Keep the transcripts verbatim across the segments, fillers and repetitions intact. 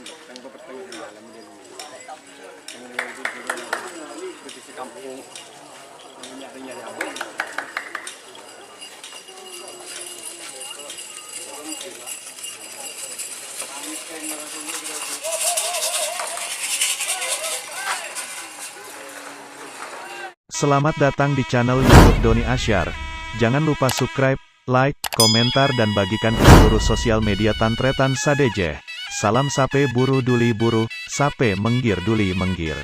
Selamat datang di channel YouTube Doni Asyar. Jangan lupa subscribe, like, komentar, dan bagikan ke seluruh sosial media tan-tarètan sadhâjâ. Salam sapè buru duli buru, sapè mèngghir duli mèngghir.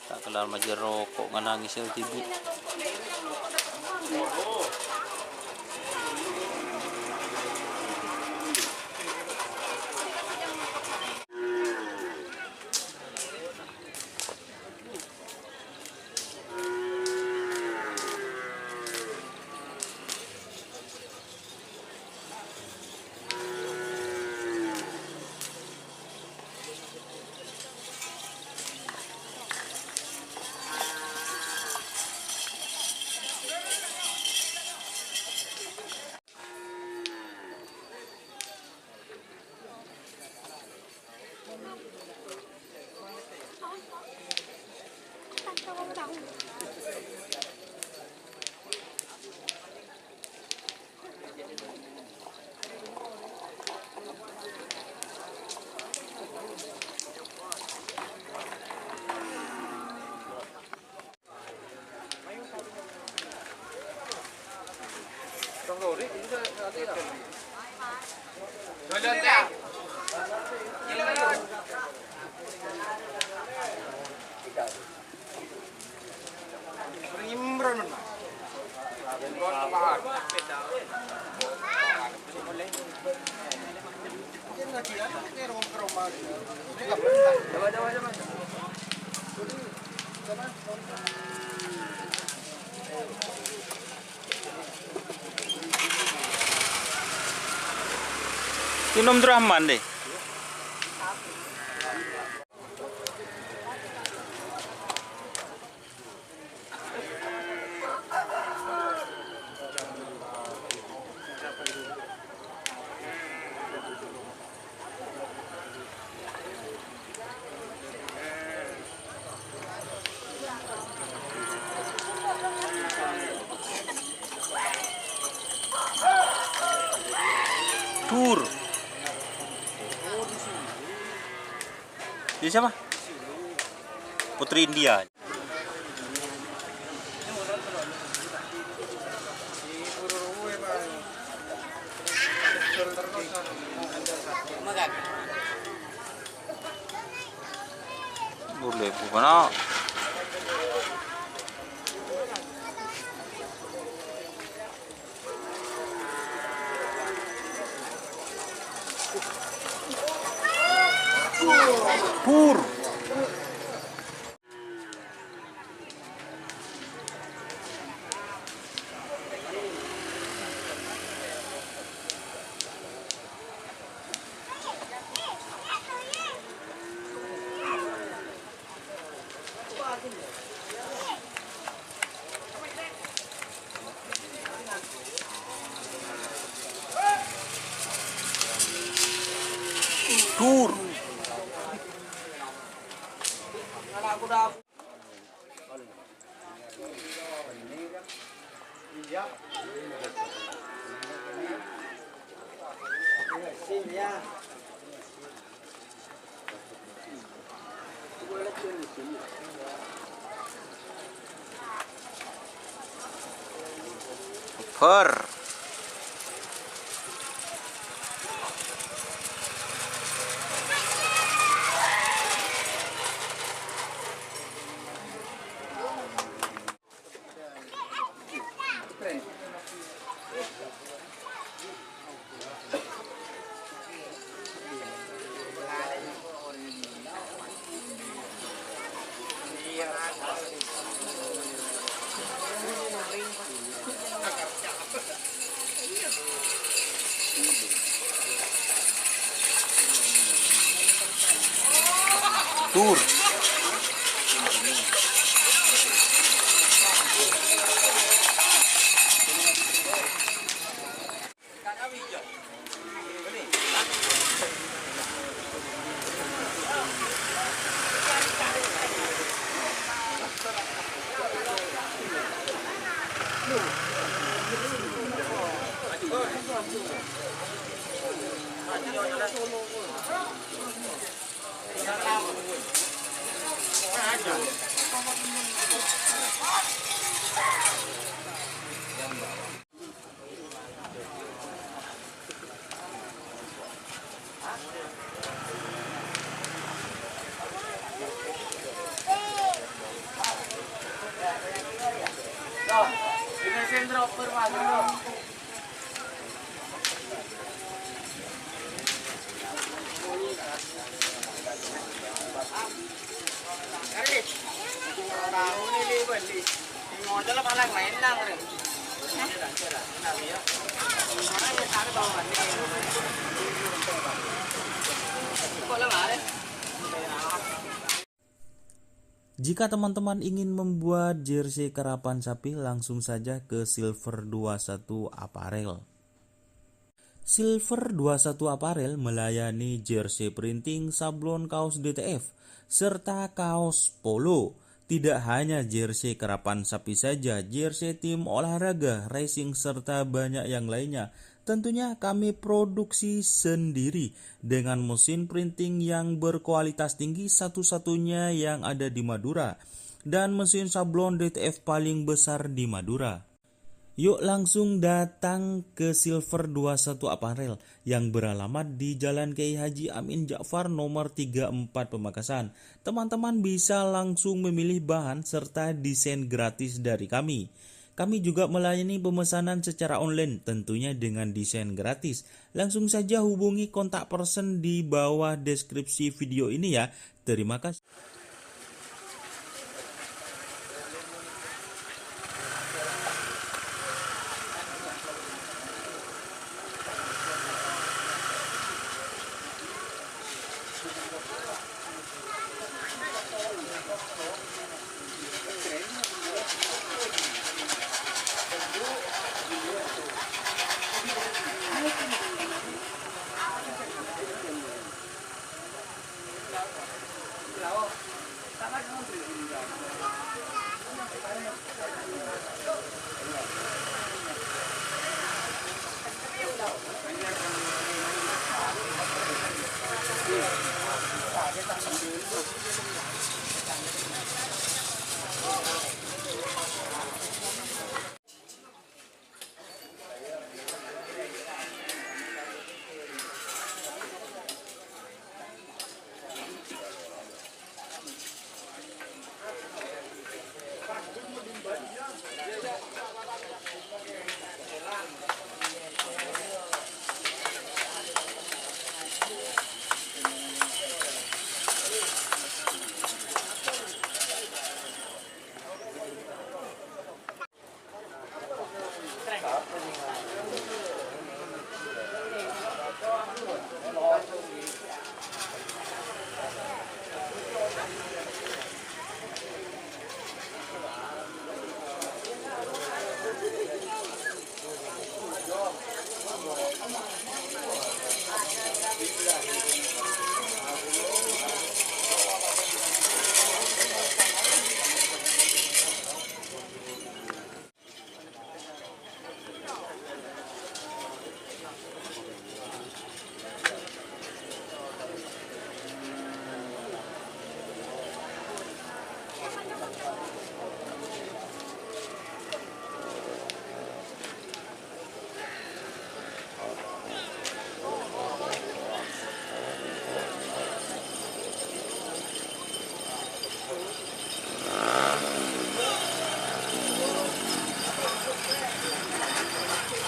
Ta' kellar majâr roko' nganangis ya, Bibi. Itu Nom Abdurrahman deh. Tur. Ini siapa? Putri India. Boleh bukan? Pur. Tur. Over. Tur. Jika teman-teman ingin membuat jersey karapan sapi, langsung saja ke Silver dua satu Apparel. Silver dua satu Apparel melayani jersey printing, sablon, kaos D T F, serta kaos polo. Tidak hanya jersey karapan sapi saja, jersey tim olahraga, racing, serta banyak yang lainnya. Tentunya kami produksi sendiri dengan mesin printing yang berkualitas tinggi, satu-satunya yang ada di Madura, dan mesin sablon D T F paling besar di Madura. Yuk langsung datang ke Silver dua satu Apparel yang beralamat di Jalan Kiai Haji Amin Ja'far nomor tiga empat Pamekasan. Teman-teman bisa langsung memilih bahan serta desain gratis dari kami. Kami juga melayani pemesanan secara online, tentunya dengan desain gratis. Langsung saja hubungi kontak person di bawah deskripsi video ini ya. Terima kasih.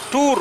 Tur.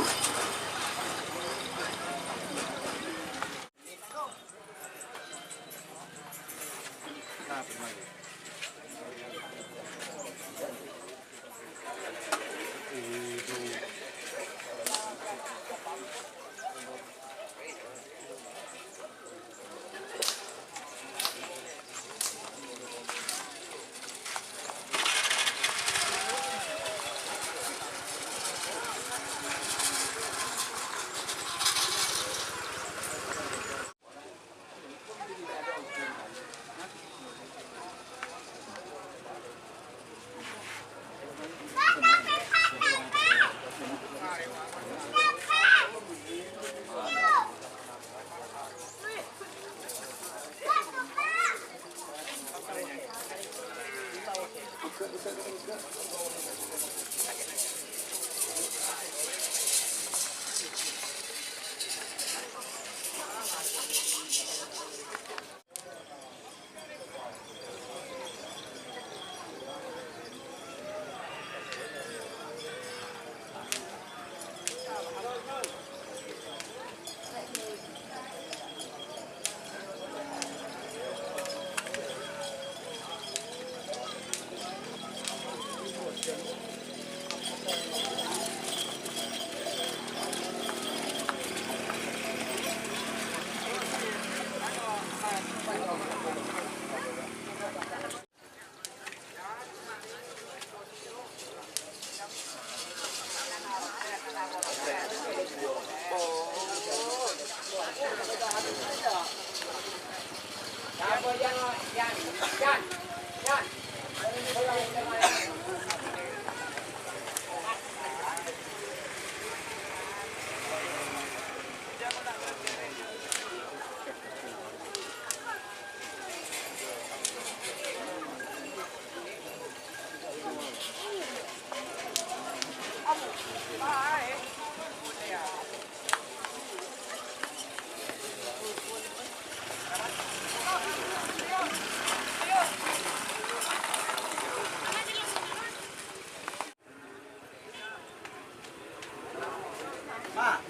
Ma.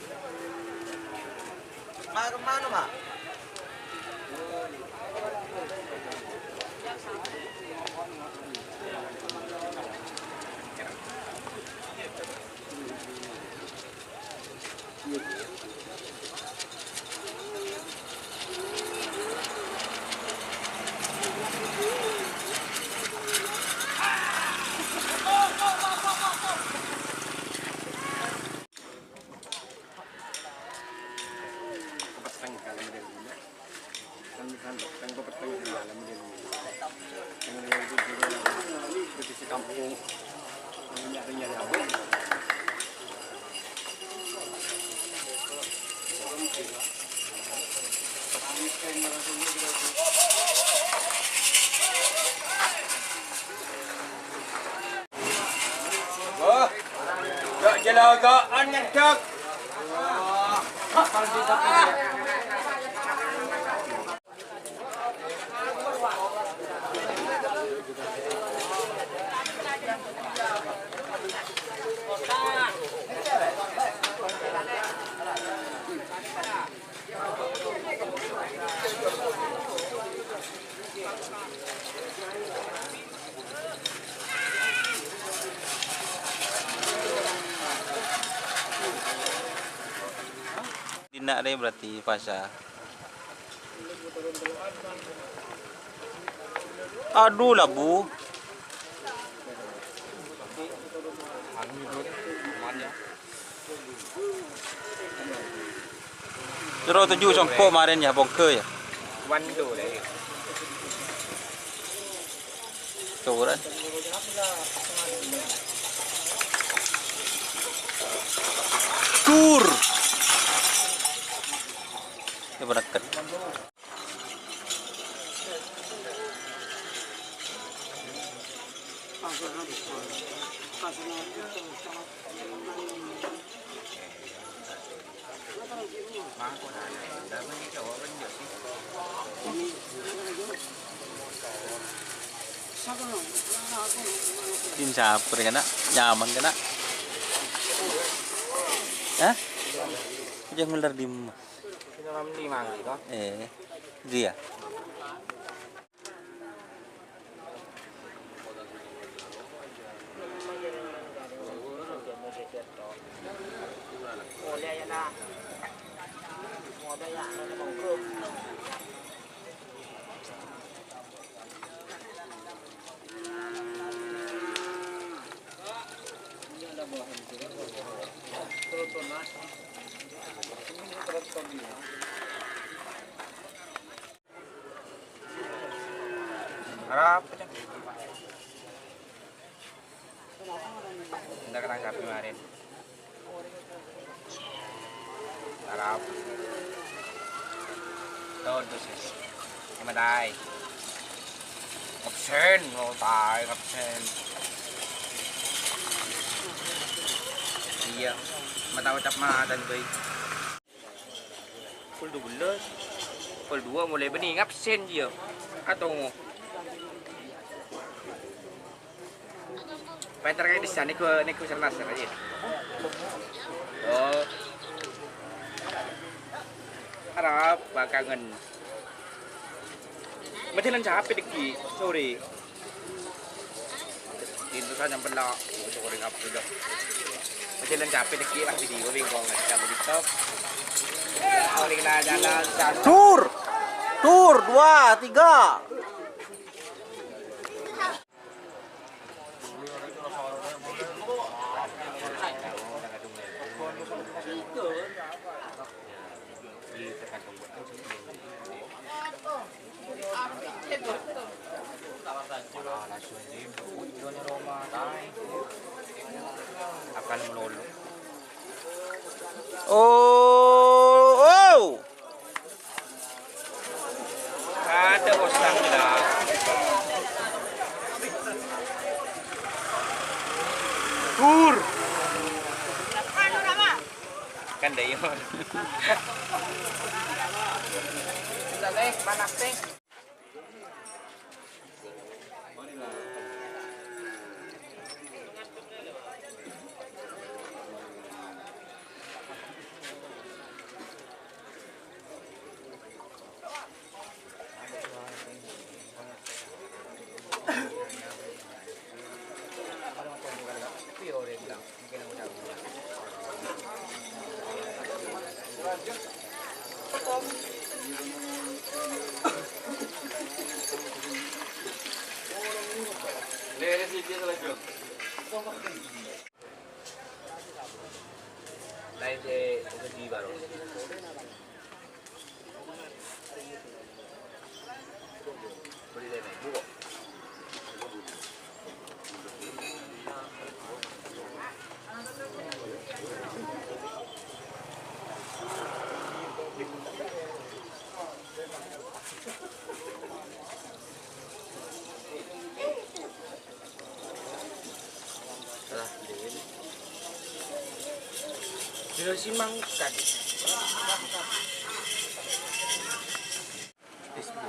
Ma, kemana, Ma? Wah, jâ-, jâlâghâ'ân nyeddhek. Dinna' rè berarti pasa. Adu, labu. Sèro toju' songko' marèn, yâ, pongghâ, yâ. Wan tu, deh. Turan. Tur. Yâ, berangkat. Din saper kana', nyaman kana'. Hah? Jhâ' ngeller dimma? Limang lima kali, toh? Eh, dia. Arapa, Cang? Entar ketangkap kemarin. Arapa? Tuh, tuh, sis. Ini mah tai. Absen, oh, tai, absen. Iya, mata ucap mata nih, baik. Pukul dua belas. Pukul dua mulai bânnè ngabsen jiyâ. Atongo. Pènter kaya dissa nèko, nèko sernas aja. Oh. Arapa kangen. Majalan capek dikit, sorry. Pintu saya nyampe lah, itu goreng apa sudah. Majalan capek dikit lah, video bengkong, nggak bisa begitu. Paling lah jalan, jalan. Tur! Tur, dua, tiga. Akan melulu. Oh, oh. Ada bos tangga. Tur. Kan dai. Panas, teh. Lah, Din. Dino simangkat. Facebook.